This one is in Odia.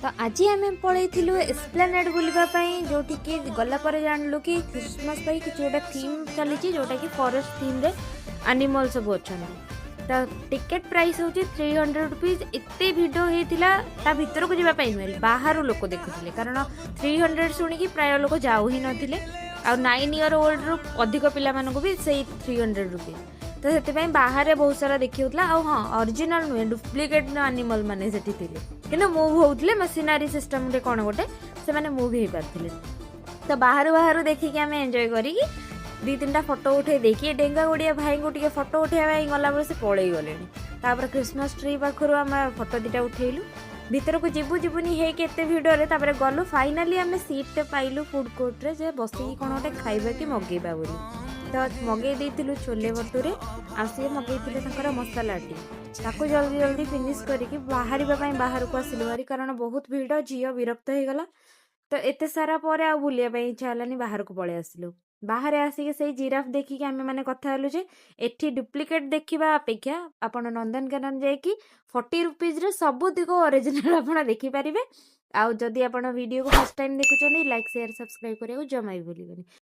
ତ ଆଜି ଆମେ ପଳେଇଥିଲୁ ଏସ୍ପ୍ଲାନେଡ୍ ବୁଲିବା ପାଇଁ, ଯେଉଁଠିକି ଗଲା ପରେ ଜାଣିଲୁ କି ଖ୍ରୀଷ୍ଟମାସ ପାଇଁ କିଛି ଗୋଟେ ଥିମ୍ ଚାଲିଛି, ଯେଉଁଟାକି ଫରେଷ୍ଟ ଥିମ୍ରେ ଆନିମଲ୍ ସବୁ ଅଛନ୍ତି। ତ ଟିକେଟ୍ ପ୍ରାଇସ୍ ହେଉଛି 300 ରୁପିଜ୍। ଏତେ ଭିଡ଼ ହେଇଥିଲା, ତା ଭିତରକୁ ଯିବା ପାଇଁ ନୁହେଁ, ବାହାରୁ ଲୋକ ଦେଖୁଥିଲେ, କାରଣ 300 ଶୁଣିକି ପ୍ରାୟ ଲୋକ ଯାଉ ହିଁ ନଥିଲେ। ଆଉ 9 ଇୟର୍ ଓଲ୍ଡରୁ ଅଧିକ ପିଲାମାନଙ୍କୁ ବି ସେଇ 300 ରୁପିଜ୍। ତ ସେଥିପାଇଁ ବାହାରେ ବହୁତ ସାରା ଦେଖି ହେଉଥିଲା। ଆଉ ହଁ, ଅରିଜିନାଲ୍ ନୁହେଁ, ଡୁପ୍ଲିକେଟ୍ ଆନିମଲ୍ ମାନେ ସେଠି ଥିଲେ, କିନ୍ତୁ ମୁଭ୍ ହେଉଥିଲେ। ମେସିନାରୀ ସିଷ୍ଟମ୍ରେ କ'ଣ ଗୋଟେ ସେମାନେ ମୁଭ୍ ହେଇପାରୁଥିଲେ। ତ ବାହାରୁ ବାହାରୁ ଦେଖିକି ଆମେ ଏନ୍ଜୟ କରିକି ଦୁଇ ତିନିଟା ଫଟୋ ଉଠେଇ ଦେଇକି, ଏ ଡେଙ୍ଗା ଗୁଡ଼ିଆ ଭାଇଙ୍କୁ ଟିକେ ଫଟୋ ଉଠେଇବା ପାଇଁ ଗଲାବେଳେ ସେ ପଳେଇ ଗଲେଣି। ତାପରେ ଖ୍ରୀଷ୍ଟମାସ ଟ୍ରି ପାଖରୁ ଆମେ ଫଟୋ ଦୁଇଟା ଉଠେଇଲୁ। ଭିତରକୁ ଯିବୁ ଯିବୁନି ହେଇକି ଏତେ ଭିଡ଼ରେ ତାପରେ ଗଲୁ। ଫାଇନାଲି ଆମେ ସିଟ୍ଟେ ପାଇଲୁ ଫୁଡ଼୍ କୋର୍ଟରେ ଯେ ବସିକି କ'ଣ ଗୋଟେ ଖାଇବା କି ମଗେଇବା ବୋଲି। ତ ମଗେଇ ଦେଇଥିଲୁ ଛୋଲେ ଭଟୁରେ ଆଉ ସିଏ ମଗେଇଥିଲେ ତାଙ୍କର ମସଲା ଟି। ତାକୁ ଜଲ୍ଦି ଜଲ୍ଦି ଫିନିଶ୍ କରିକି ବାହାରିବା ପାଇଁ ବାହାରକୁ ଆସିଲୁ ଭାରି, କାରଣ ବହୁତ ଭିଡ଼। ଝିଅ ବିରକ୍ତ ହେଇଗଲା। ତ ଏତେ ସାରା ପରେ ଆଉ ବୁଲିବା ପାଇଁ ଇଚ୍ଛା ହେଲାନି, ବାହାରକୁ ପଳେଇ ଆସିଲୁ। ବାହାରେ ଆସିକି ସେଇ ଜିରାଫ ଦେଖିକି ଆମେ ମାନେ କଥା ହେଲୁ ଯେ ଏଠି ଡୁପ୍ଲିକେଟ୍ ଦେଖିବା ଅପେକ୍ଷା ଆପଣ ନନ୍ଦନକାନନ ଯାଇକି 40 ରୁପିଜ୍ରେ ସବୁ ଦିଗ ଅରିଜିନାଲ୍ ଆପଣ ଦେଖିପାରିବେ। ଆଉ ଯଦି ଆପଣ ଭିଡ଼ିଓକୁ ଫାର୍ଷ୍ଟ ଟାଇମ୍ ଦେଖୁଛନ୍ତି, ଲାଇକ୍, ସେୟାର, ସବସ୍କ୍ରାଇବ୍ କରିବାକୁ ଜମା ବି ଭୁଲିବେନି।